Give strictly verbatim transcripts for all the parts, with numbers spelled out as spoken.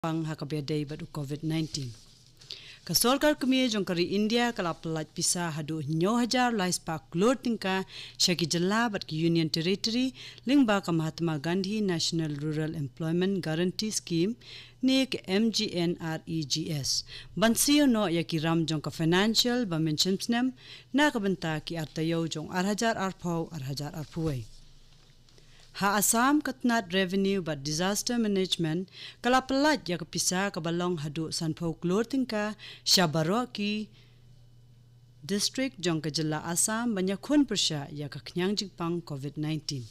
pang ha kaba ïadei bad u covid nineteen. Ka sorkar kmie jong ka ri India ka la pyllait pisa haduh hynñiew hajar lai spah klur tyngka sha ki jylla bad ki Union Territory lyngba ka Mahatma Gandhi National Rural Employment Guarantee Scheme ne ka M G N R E G S ban siew noh ïa ki ram jong ka financial ba mynshem snem na ka bynta ki ar taïew jong ar hajar arphew, ar hajar arphew wei. Ha Assam, ka tnat Revenue bad Disaster Management ka la pyllait ïa ka pisa kaba long haduh sanphew klur tyngka sha baroh ki district jong ka jylla Assam ban ïakhun pyrshah ïa ka khñiang jingpang covid nineteen.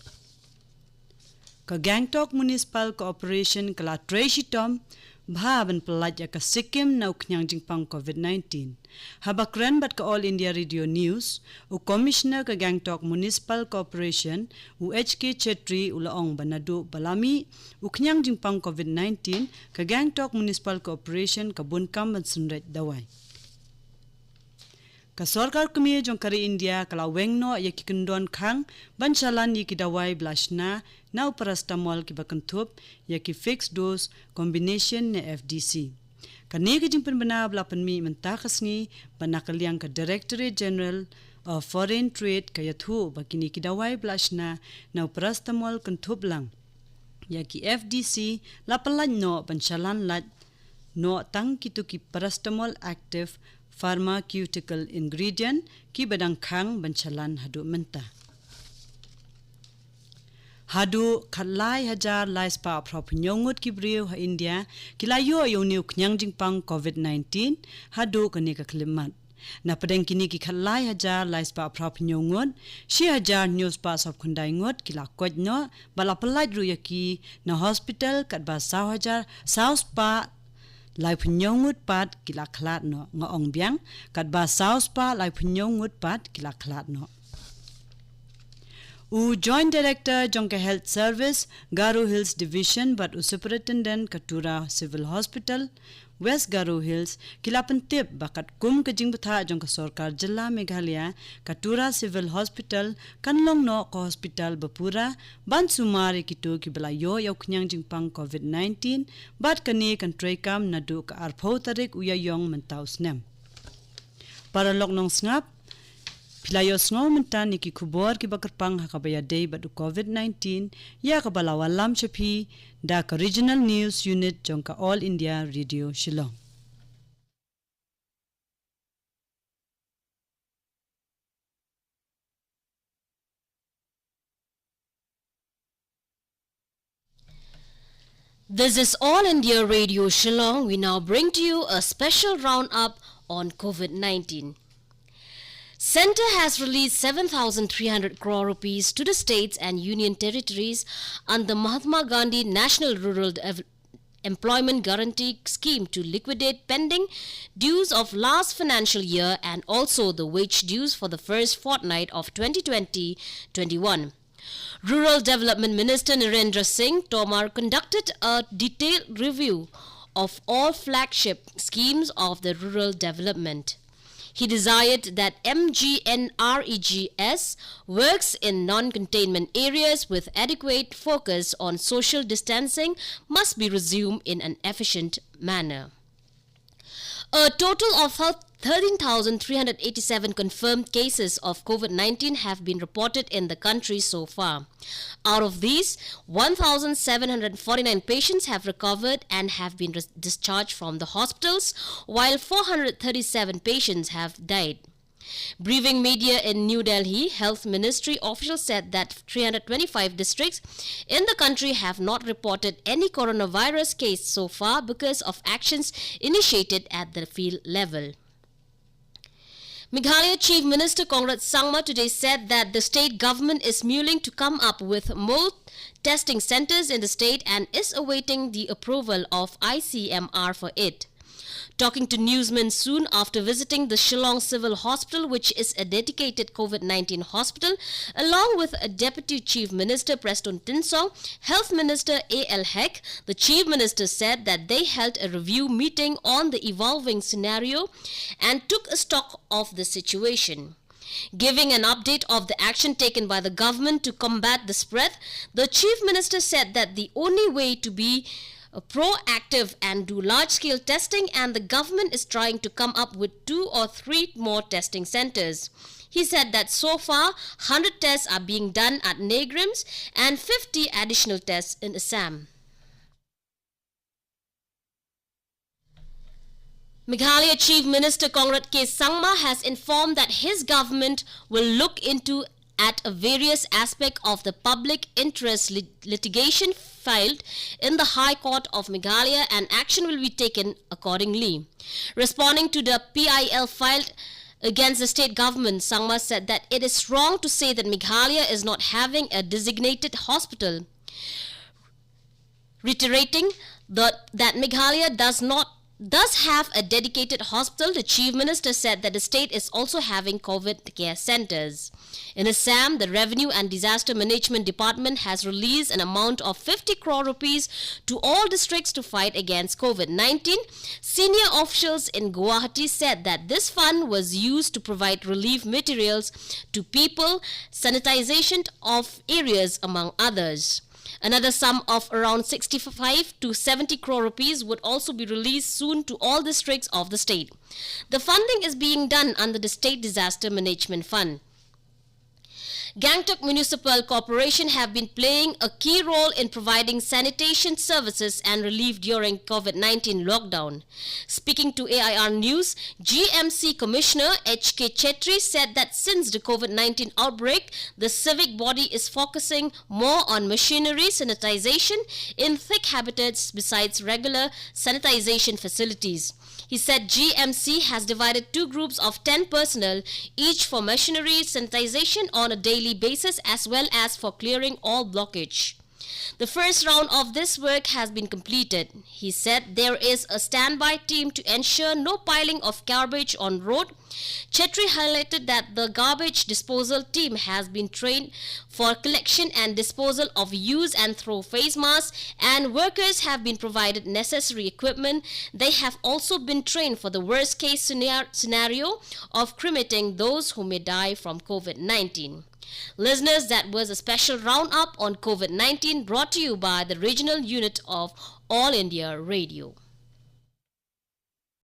Ka Gangtok Municipal Corporation ka la trei shitom bha ban pyllait ïa ka Sikkim na u khñiang jingpang covid nineteen. Haba kren bad ka All India Radio News, u Commissioner ka Gangtok Municipal Corporation, u H K Chetri, u la ong ba naduh ba la mih u khñiang jingpang covid nineteen, ka Gangtok Municipal Corporation ka bun kam ban synreit dawai. Ka sorkar kmie jong ka ri India ka la weng noh ïa ki kyndon khang ban shalan ïa ki dawai ba la shna na u paracetamol kiba kynthup ïa ki fixed dose combination ne F D C. Kane ka jingpynbna ba la pynmih mynta ka sngi ba na ka liang ka Directorate General of Foreign Trade ka ïathuh ba kine ki dawai ba la shna na u paracetamol kynthup lang ïa ki F D C la pyllait noh ban shalan lait noh tang kito ki paracetamol active pharmaceutical ingredient kiba dang khang ban shalan haduh mynta. Haduh khatlai hajar lai spah phra phew hynñiew ngut ki briew ha India ki la ïoh ïa une u khñiang jingpang covid nineteen haduh kane ka khyllipmat. Na pdeng kine ki khatlai hajar lai spah phra phew hynñiew ngut, shi hajar hynñiew spah saw phew khyndai ngut ki la koit noh bad la pyllait ruh ïa ki na hospital, katba saw hajar saw spah lai phew hynñiew ngut pat ki la khlad noh, nga ong biang, katba saw spah lai phew hynñiew ngut pat ki la khlad noh. U Joint Director jong ka Health Service, Garo Hills Division bad u Superintendent ka Tura Civil Hospital, West Garo Hills, ki la pyntip ba katkum ka jingbthah jong ka sorkar jylla Meghalaya, ka Tura Civil Hospital kan long noh ka hospital ba pura ban sumar ïa kito kiba la ïoh ïa u khñiang jingpang covid nineteen, bad kane kan treikam naduh ka arphew tarik u Ïaïong mynta u snem. Paralok nongsngap, phi la ïohsngew mynta ïa ki khubor kiba kyrpang ha kaba ïadei bad u covid nineteen, ïa kaba la wallam sha phi da ka Regional News Unit jong ka All India Radio Shillong. This is All India Radio Shillong. We now bring to you a special roundup on covid nineteen. Centre has released seven thousand three hundred crore rupees to the states and union territories under Mahatma Gandhi National Rural Dev- Employment Guarantee Scheme to liquidate pending dues of last financial year and also the wage dues for the first fortnight of twenty twenty twenty-one. Rural Development Minister Narendra Singh Tomar conducted a detailed review of all flagship schemes of the rural development. He desired that M G N R E G S works in non-containment areas with adequate focus on social distancing must be resumed in an efficient manner. A total of thirteen thousand three hundred eighty-seven confirmed cases of covid nineteen have been reported in the country so far. Out of these, one thousand seven hundred forty-nine patients have recovered and have been res- discharged from the hospitals, while four hundred thirty-seven patients have died. Briefing media in New Delhi, Health Ministry officials said that three hundred twenty-five districts in the country have not reported any coronavirus case so far because of actions initiated at the field level. Meghalaya Chief Minister Conrad Sangma today said that the state government is mulling to come up with more testing centres in the state and is awaiting the approval of I C M R for it. Talking to newsmen soon after visiting the Shillong Civil Hospital, which is a dedicated covid nineteen hospital, along with a Deputy Chief Minister Prestone Tynsong, Health Minister A L Hek, the Chief Minister said that they held a review meeting on the evolving scenario and took a stock of the situation. Giving an update of the action taken by the government to combat the spread, the Chief Minister said that the only way to be proactive and do large scale testing, and the government is trying to come up with two or three more testing centers. He said that so far, one hundred tests are being done at NEIGRIHMS and fifty additional tests in Assam. Meghalaya Chief Minister Conrad K Sangma has informed that his government will look into at a various aspect of the public interest lit- litigation filed in the High Court of Meghalaya, and action will be taken accordingly. Responding to the P I L filed against the state government, Sangma said that it is wrong to say that Meghalaya is not having a designated hospital. Reiterating the, that Meghalaya does not does have a dedicated hospital, the Chief Minister said that the state is also having COVID care centers. In Assam, the Revenue and Disaster Management Department has released an amount of fifty crore rupees to all districts to fight against COVID nineteen. Senior officials in Guwahati said that this fund was used to provide relief materials to people, sanitization of areas, among others. Another sum of around sixty-five to seventy crore rupees would also be released soon to all districts of the state. The funding is being done under the State Disaster Management Fund. Gangtok Municipal Corporation have been playing a key role in providing sanitation services and relief during COVID nineteen lockdown. Speaking to A I R News, G M C Commissioner H K Chetri said that since the COVID nineteen outbreak, the civic body is focusing more on machinery sanitization in thick habitats besides regular sanitization facilities. He said G M C has divided two groups of ten personnel, each for machinery sanitization on a daily basis as well as for clearing all blockage. The first round of this work has been completed. He said there is a standby team to ensure no piling of garbage on road. Chetri highlighted that the garbage disposal team has been trained for collection and disposal of use and throw face masks, and workers have been provided necessary equipment. They have also been trained for the worst case scenar- scenario of cremating those who may die from COVID nineteen. Listeners, that was a special roundup on COVID nineteen brought to you by the regional unit of All India Radio.